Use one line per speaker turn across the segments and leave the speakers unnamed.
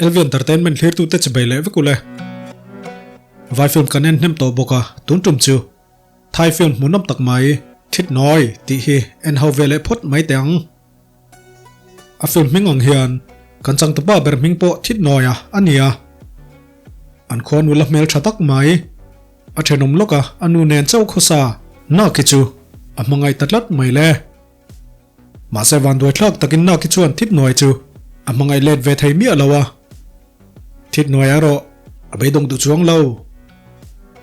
LV Entertainment thlirtute chibei leh vek ule. Vai film kan en hnem tawh bawk a, tun tum chu Thai film hmuhnawm tak mai Thit Nawi tih hi en ho ve leh phawt mai teh ang. A film hming ang hian kan changtupa ber hming pawh Thit Nawia a ni a. An khua nula hmel tha tak mai a thenawm lawk a, a nu nen chauh khawsa nak hi chu a hmangaih ta tlat mai le. Mahse vanduai thlak takin Naki chuan thit nuai chu a hmangaih let ve thei miah lo a. Thit nuai erawh a beidawng duh chuang lo.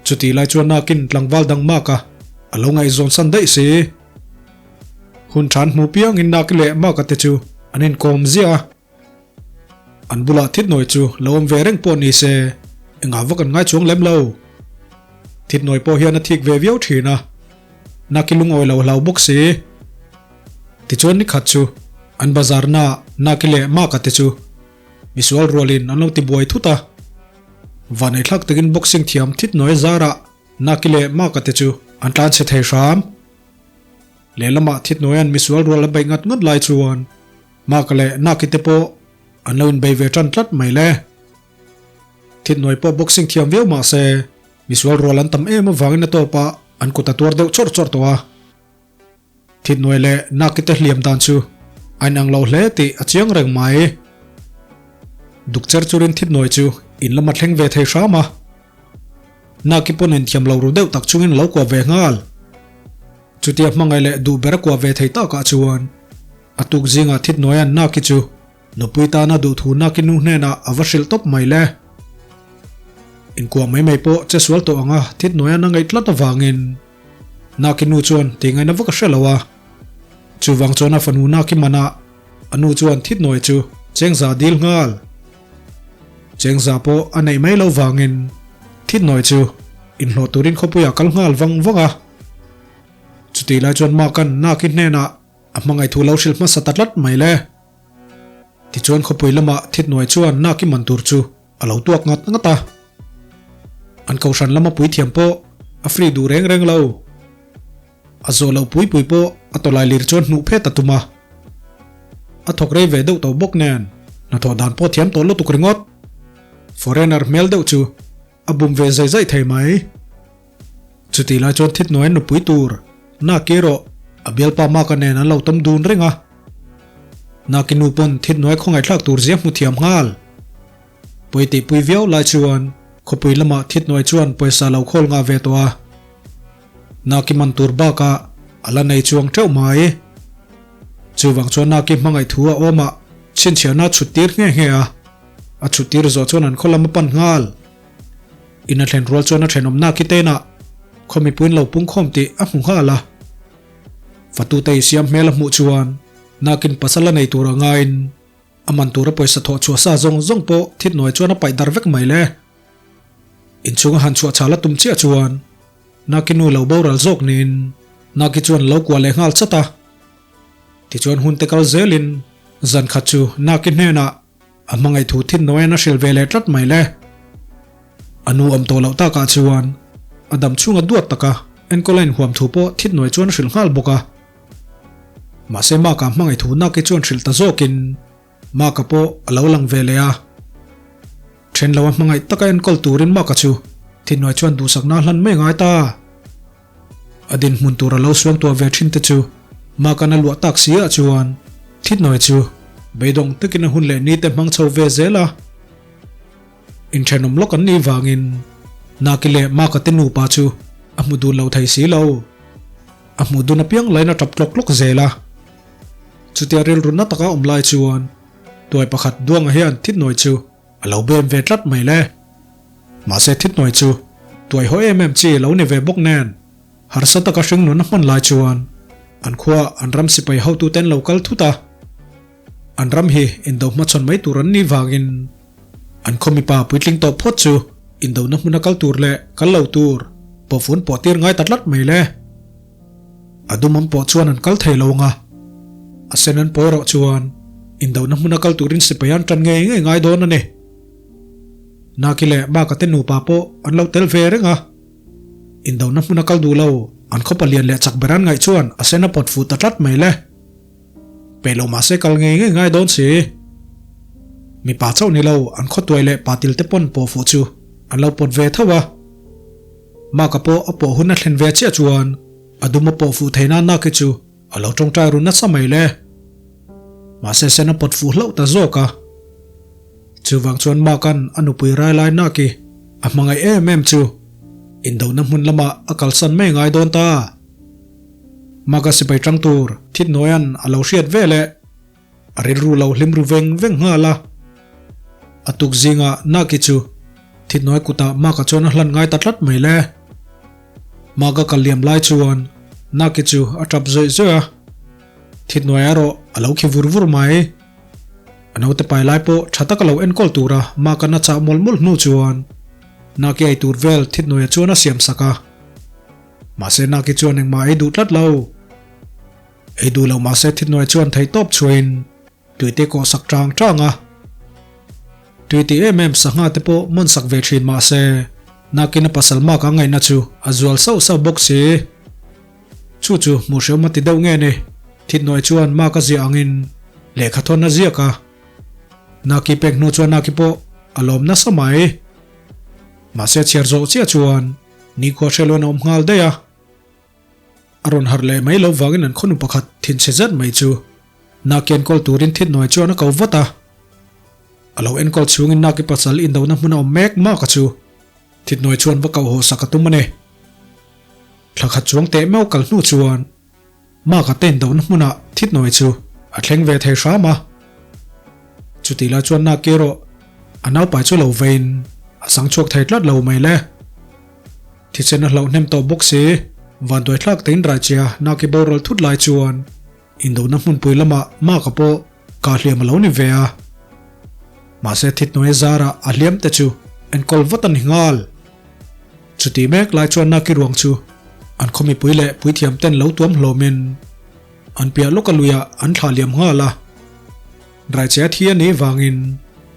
Chutih lai chuan Nakin tlangval dang mak a a lo ngaihzawn san daih si. Hun than hmu piangin Naki leh Maka te chu an inkawm ziah a. An bulah thit nawi chu lo awm ve reng pawh ni se engah vak an ngai chuang lem lo. Thit nawi pawh hian a thik ve viau thin a, Naki lungawi lo hlau bawk si. Tichuan ni khat chu an bazar na Naki leh Maka te chu misual rualin an lo ti buai thut a. Vanei thlak takin boxing thiam thit nawi zarah Naki leh Maka te chu an tlan chhe thei hram. Lehlamah thit nawian misual rual a beih ngat ngat lai chuan Maka leh Naki te pawh an lo inbei ve tan tlat mai le. Thitnuai pawh boxing thiam viau mah se, misual rual an tam em avangin a tawpah an kut a tuar deuh chawrh chawrh tawh a. Thitnuai leh Naki te hliam dan chu a inang lo hle tih a chiang reng mai. Duk cher churin Thitnuai chu in lam a thleng ve thei hram a. Naki pawn inthiam lo ru deuh tak chungin a lo kuah ve nghal. Chutia hmangaih leh duh ber a kuah ve thei takah chuan A tuk zingah thit hnuaiah Naki chu nupui tana duhthu Naki nu hnenah a va hrilh tawp mai le. Inkuah mai mai pawh che sual tawh anga thit hnuaia na ngaih tlat avangin Naki nu chuan tih ngaihna vak a hre lo a. Chuvang chuan a fanu Naki manah a nu chuan thit hnuai chu chengza dil nghal. Chengza pawh a neih mai lo vangin thit hnuai chu inhlawh turin khawpuiah kal nghal vang vang a. Chutih lai chuan Maka'n Naki hnenah A hmangaih thu lo hrilh hmasa ta tlat mai le. Tichuan khawpui lamah thitnuai chuan nak i man tur chu a lo tuak ngat ngat a. An kohhran lama puithiam pawh a free duh reng reng lo. A zawh loh pui pui pawh a tawlai lir chuan hnuh phet a tum a. A thawk rei ve deuh tawh bawk nen hnathawh dan pawh thiam tawh lutuk ringawt. Foreigner hmel deuh chu a bum ve zai zai thei mai. Chutih lai chuan thitnuai nupui tur Naki erawh a bialpa Maka nen an lo tawm dun reng a. Naki nu pawn thitnuai khawngaihthlak tur zia hmu thiam nghal. Pawi tihpui viau lai chuan khawpui lamah thitnuai chuan pawisa lo khawl ngah ve tawh a. Naki man tur bakah a la nei chuang teuh mai. Chuvang chuan Naki hmangaih thu a awmah chhinchhiahna a chhut tir nghe nghe a. A chhut tir zawh chuan an khaw lam a pan nghal. In a thlen rual chuan a thenawmna khi tenah khaw mipuiin lo pungkhawm tih a hmu nghal a. Fatute i siam hmel a hmuh chuan nakin pasal a nei tur a ngaiin a man tura pawisa thawh chhuah sa zawng zawng pawh thit hnuai chuan a paih dar vek mai le. Inchhung a han chhuah chhal a tum chiah chuan Naki nu lo boral zawk niin Naki chuan lo kuah leh nghal chat a. Tichuan hun te kal zelin zan khat chu Naki hnenah A hmangaih thu thin Noe'n a hrilh ve leh tlat mai le. A nu awm tawh loh takah chuan a dam chhunga duat taka enkawl a inhuam thu pawh thit Noe chuan a hrilh nghal bawk a. Mahse Mark-a hmangaih thu Naki chuan hrilh ta zawkin Mark-a pawh a lo lang ve leh a. Then lo a hmangaih taka enkawl turin Mark-a chu thit Noe chuan duhsakna a hlan mai ngai ta. A dinhmun tur a lo suang tuah ve thin te chu Maka'n a luah tak si ah chuan thitnawi chu beidawng takin a hun leh ni te hmang chho ve zel a. Inthenawm lawk an nih vangin Naki leh Maka te nupa chu a hmu dun lo thei si lo. A hmuh dun apiang lain a tap tlawk tlawk zel a. Chutia rilru na taka awm lai chuan tuai pakhat Duanga hian thitnawi chu A lo bem ve tlat mai le. Mahse thitnawi chu tuai haw em em chi lo ni ve bawk nen, harsa taka hringnun a hman lai chuan an khua an ram sipai hotute an lo kal thut a. An ram hi indo hmachhawn mai tur an nih vangin an khaw mipa puitling tawh phawt chu indona hmuna kal tur leh kal lo tur pawhfun pawh tir ngai ta tlat mai le. A dum an pawh chuan an kal thei lo ang a, a sen an pawi erawh chuan indona hmuna kal turin sipai an tan ngei ngei ngai dawn a ni. Naki leh Maka te nupa pawh an lo tel ve reng a, indona hmuna kal duh lo an khaw palian leh chak ber an ngaih chuan a sen a pawt fuh ta tlat mai le. Peih lo mahse kal ngei ngei ngai dawn si. Mipa chauh ni lo, an khawtuai leh patil te pawn pawh fuh chu an lo pawt ve tho a. Maka pawh a pawh hun a thlen ve chiah chuan a dum a pawh fuh thei na nak hi chu a lo tawngtai ru nasa mai le. Mahse sen a pawt fuh hlauh ta zawk a. Chuvang chuan Maka'n a nupui rai lai nak hi a hmangaih em em chu indona hmun lamah a kalsan mai ngai dawn ta. Maka sipai tang tur Thitnawia'n a lo hriat ve leh. A rilru lo hlim ru veng veng nghal a. A tuk zingah Naki chu thitnawi kutah Maka chuan a hlan ngai ta tlat mai le. Maka kal liam lai chuan Naki chu a tap zawih zawih a. Thitnawi erawh a lo khi vur vur mai. A naute pai lai pawh tha taka lo enkawl tura Maka'n a chah mawlh mawlh hnu chuan Naki ei tur vel thitnawia chuan a siam sak a. Mahse Naki chuan engmah ei duh tlat lo. Ei duh loh mahse thitnuai chuan thei tawp chhuain tuite kawh sak tang tang a. Tui ti em em sangha te pawh mawn sak ve thin mahse nakin a pasal mak a ngaihna chu a zual sauh sauh bawk si. Chu chu hmuh hrehawm a ti deuh nge ni, thitnuai chuan mak a ziah angin lehkha thawn a ziak a. Naki pek hnu chuan naki pawh a lawm nasa mai. Mahse chhiar zawh chiah chuan nikhua hreluan a awm nghal daih a. A rawn harh leh mai lo vangin an khawnu pakhat thinchhe zet mai chu Naki enkawl turin thitnawi chuan a ko vat a. A lo enkawl chhungin Naki pasal indona hmun a awm mek mak a chu thitnawi chuan va koh haw sak a tum a ni. Thla khat chuang teh meuh kal hnu chuan Maka te indona hmunah thitnawi chu a thleng ve thei hram a. Chutih lai chuan Naki erawh a naupai chu lo vein a sang chhuak thei tlat lo mai le. Thisen a hlauh hnem tawh bawk si. Vanduai thlak tein Raichia Naki boral thut lai chuan indona hmunpui lamah Maka pawh kah hliam a lo ni ve a. Mahse thitnuai zarah a hliam te chu enkawl vat a ni nghal. Chutih mek lai chuan Naki ruang chu an khaw mipui leh puithiam ten lo tuam hlawmin an piah lawka luiah an thlah liam nghal a. Raichia thi a nih vangin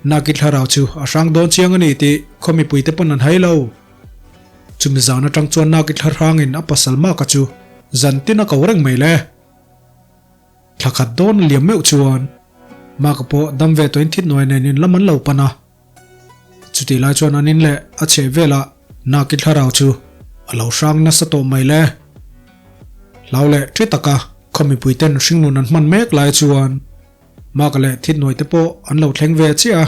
Naki thlarau chu a hrang dawn chiang a ni tih khaw mipuite pawn an hai lo. Chumi zan atang chuan Naki thlahrangin a pasal Maka chu zan tin a ko reng mai le. Thla khat dawn a liam meuh chuan Maka pawh dam ve tawhin thitnuai nen in lam an lo pan a. Chutih lai chuan an in leh a chheh velah Naki thlarau chu a lo hrang nasa tawh mai le. Hlau leh ṭi taka khaw mipui ten hringnun an hman mek lai chuan Maka leh thitnuai te pawh an lo thleng ve chiah a.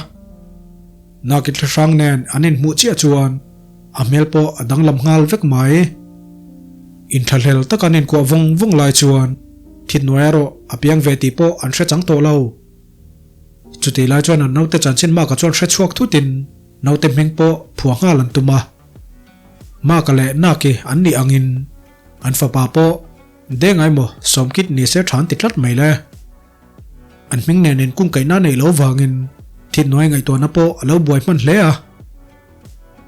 Naki thlahrang nen an inhmuh chiah chuan a hmel pawh a danglam nghal vek mai. Inthlahlel taka an inkuah vawng vawng lai chuan thitnuai erawh a piang ve tih pawh an hre chang tawh lo. Chutih lai chuan an naute chanchin Maka chuan hre chhuak thutin naute hming pawh phuah nghal an tum a. Maka leh Naki an nih angin an fapa pawh Dengai maw Sawmkit ni se tha an ti tlat mai le. An hming nen in kungkaihna neih loh vangin thitnuai ngaihtuahna pawh a lo buai hman hle a.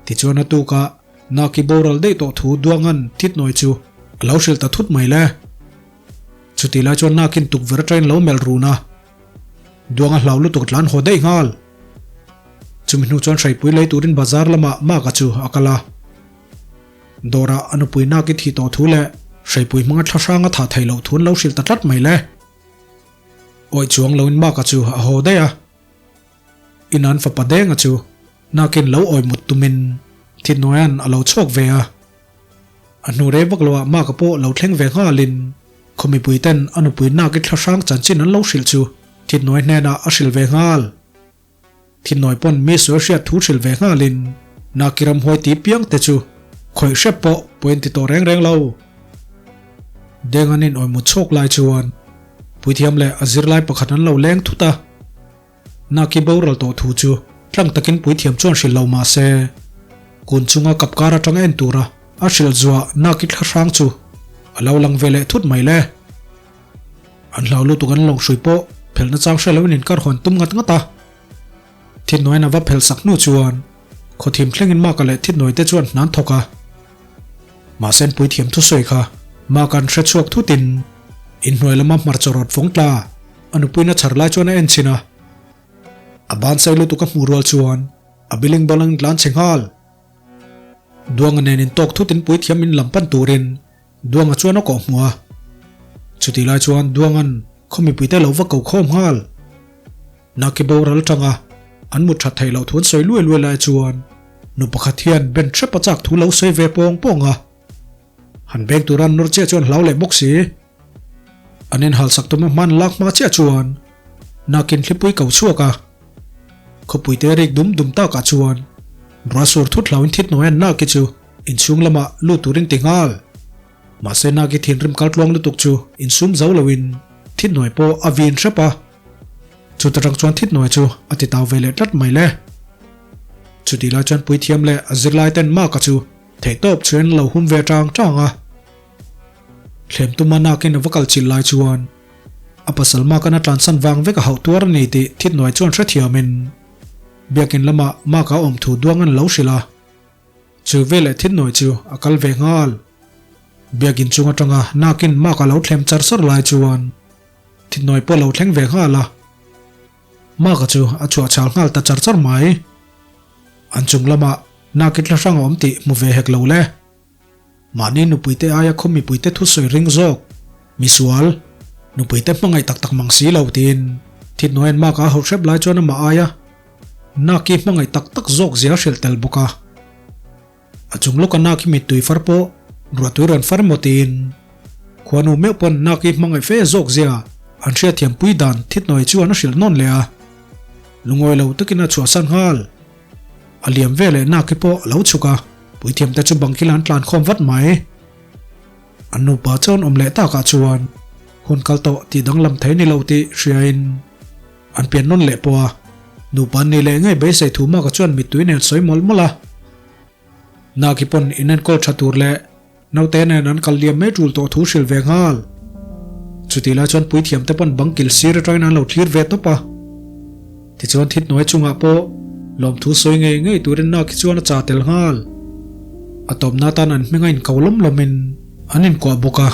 Tichuan a tukah Naki boral daih tawh thu Duangan thitnuai chu a lo hrilh ta thut mai le. Chutih lai chuan Nakin tukverh atangin lo melh run a, Duanga hlau lutuk tlan haw daih nghal. Chumi hnu chuan hreipui lei turin bazar lamah Maka chu a kal a. Dawrah a nupui Naki thih tawh thu leh hreipui hmanga thlahrang a thah theih loh thu an lo hrilh ta tlat mai le. Awih chuang loin Maka chu a haw daih a. Inan fapa Denga chu Nakin lo awih mut tumin Thitnuaia'n a lo chhuak ve a. A hnu rei vak loah Maka pawh lo thleng ve nghalin khaw mipui ten a nupui Naki thlahrang chanchin an lo hrilh chu Thitnuai hnenah a hrilh ve nghal. Thitnuai pawn mi sawi hriat thu hrilh ve nghalin Naki ramhuai ti piang te chu khawih hrep pawh pawhin ti tawh reng reng lo. Deng an in awih mut chhawk lai chuan Puithiam leh a zirlai pakhat an lo leng thut a. Naki boral tawh thu chu tlang takin puithiam chuan hrilh lo mah se, kun chunga kapkar atanga en tura a hrilh zuah Naki thlahrang chu a lo lang ve leh thut mai le. An hlau lutuk an lawng hrui pawh phelhna chang hre loin inkar hawn tum ngat ngat a. Thitnuaiin a va phelh sak hnu chuan khawthim thlengin Maka leh Thitnuai te chuan hnan thawk a. Mahse an puithiam thusawi kha Maka'n hre chhuak thutin inhnuai lama hmarchaw rawt fawng tla A nupuiin a chhar lai chuan a en chhin a, a ban sai lutuk a hmuh rual chuan a biling balang tlan chhe nghal. Duanga nen intawk thutin puithiam in lam pan turin Duanga chuan a kawh hmuh a. Chutih lai chuan Duanga'n khaw mipuite lo va ko khawm nghal. Naki boral tanga. An mut that theih loh thu an sawi luai luai lai chuan nu pakhat hian ben hrep a chak thu lo sawi ve pawng pawng a. Han beng tura an nawr chiah chuan hlau leh bawk si. An inhal sak tum a hman lak hma chiah chuan nakin thlipui ko chhuak a. Khawpui te rik dum dum takah chuan Ruahsur thut hlauin thit hnuai an naki chu inchhung lamah lut turin ti nghal. Mahse naki thinrim kal tluang lutuk chu insum zo loin thit hnuai pawh a vin hrep a. Chuta tang chuan thit hnuai chu a ti tau ve leh tlat mai le. Chutih lai chuan puithiam leh a zirlai ten Mark-a chu theihtawp chuan lo hum ve tang tang a. Thlem tuma nakin a va kal chilh lai chuan a pasal Mark-an a tlansan vang vek a hauh tuar a ni tih thit hnuai chuan hrethiamin biakin lamah Mark-a awm thu duang an lo hrilh a. Chu veleh thit hnuai chu a kal ve nghal. Biakin chung atanga nakin Mark-a lo thlem char char lai chuan thit hnuai pawh a lo thleng ve nghal a. Mark-a chu a chhuah chhal nghal ta char char mai. An chung lamah nakin thla hrang a awm tih hmu ve hek lo le. Mahni nupuite aia khaw mipuite thusawi ring zawk, misual, nupuite hmangaih tak tak mang si lo tiin thit hnuaiin Mark-a a hauh hrep lai chuan amah aia Naki hmangaih tak tak zawk zia a hrilh tel bawk a. A chung lawka Naki mittui far pawh ruahtui rawn far emaw tiin khuanu meuh pawn Naki hmangaih fe zawk zia an hriatthiam pui dan thit hnuai chuan a hrilh nawn leh a. Lungawi lo takin a chhuahsan nghal. A liam ve leh Naki pawh a lo chhuk a, puithiamte chu bangkil an tlan khawm vat mai. An nupa chuan awm leh takah chuan hun kal tawh tih danglam thei ni lo tih hriain an pian nawn leh pawh a, nupa an nih leh ngei beisei thu Maka chuan mittui nen sawi mawlh mawlh a. Naki pawn inenkawl tha tur leh Naute nen an kal liam mai tul tawh thu hrilh ve nghal. Chutih lai chuan puithiamte pawn bang kil sir atangin an lo thlir ve tawp a. Tichuan thit hnuai chungah pawh lawmthu sawi ngei ngei turin nak hi chuan a cha tel nghal. A tawpna atan an hming a inko lawm lawmin an inkuah bawk a,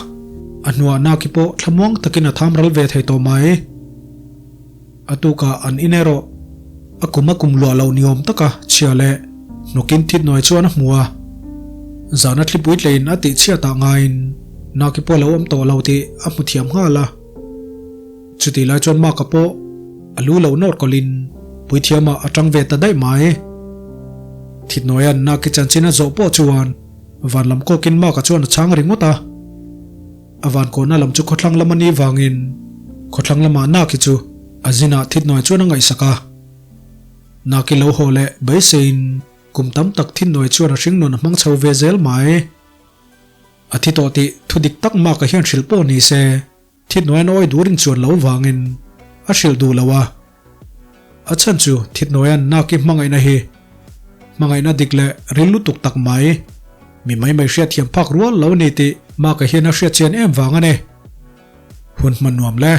a hnuah nak hi pawh thlamuang takin a tham ral ve thei tawh mai. A tukah an in erawh a kum a kum luah loh ni awm taka chhia leh hnawkin thit hnuai chuan a hmu a. Zana thlipui tleiin a tih chhiatah ngaiin Naki pawh a lo awm tawh lo tih a hmu thiam nghal a. Chutih lai chuan Mark-a pawh a lu lo nawr kawlhin puithiamah a tang ve ta daih mai. Thit hnuaia'n Naki chanchin a zawh pawh chuan van lam kawkin Mark-a chuan a chhang ringawt a. A van kawhna lam chu khawthlang lam a nih vangin khawthlang lamah Naki chu a zinah thit hnuai chuan a ngaihsak a. Naki lo haw leh beiseiin kum tam tak thit hnuai chuan a hringnun a hmang chho ve zel mai. A thi tawh tih thu dik tak Mark-a hian hrilh pawh ni se thit hnuai an awi durin chuan lo vangin a hrilh duh lo a. A chhan chu thit hnuaian Naki hmangaihna hi hmangaihna dik leh ril lutuk tak mai, mi mai mai hriatthiam phak rual lo a ni tih Mark-a hian a hriatchian em vang a ni. Hun hman nuam le.